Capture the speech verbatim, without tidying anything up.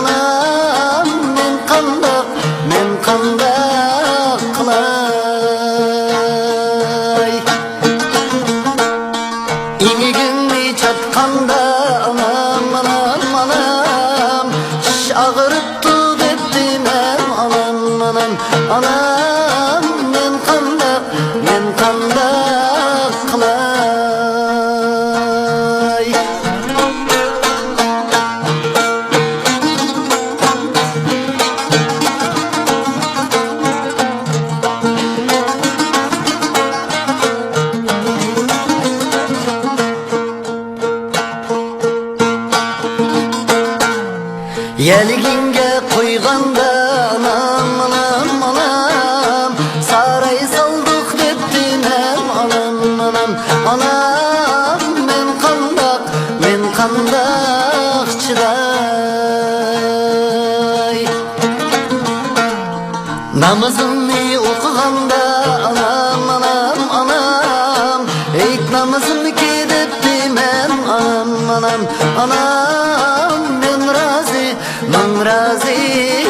ئانام، مەن قانداق، مەن قانداق قىلاي؟ ئېڭىكىڭنى چاتقاندا، ئانام، ئانام، ئانام، چىش ئاغرىپتۇ دەپتىمەن، ئانام، ئانام، ئانام، مەن قانداق، مەن قانداق قىلاي؟ يەلگىڭگە قويغاندا، ئانام، ئانام، ئانام، ساراي سالدۇق دەپتىمەن، ئانام، ئانام، ئانام، مەن قانداق، مەن قانداق چىداي؟ نامىزىمنى ئوقۇغاندا، ئانام، ئانام، ئانام، ھېيت نامىزىمكى دەپتىمەن، ئانام، ئانام، ئانام، مەن رازى، مەن رازى.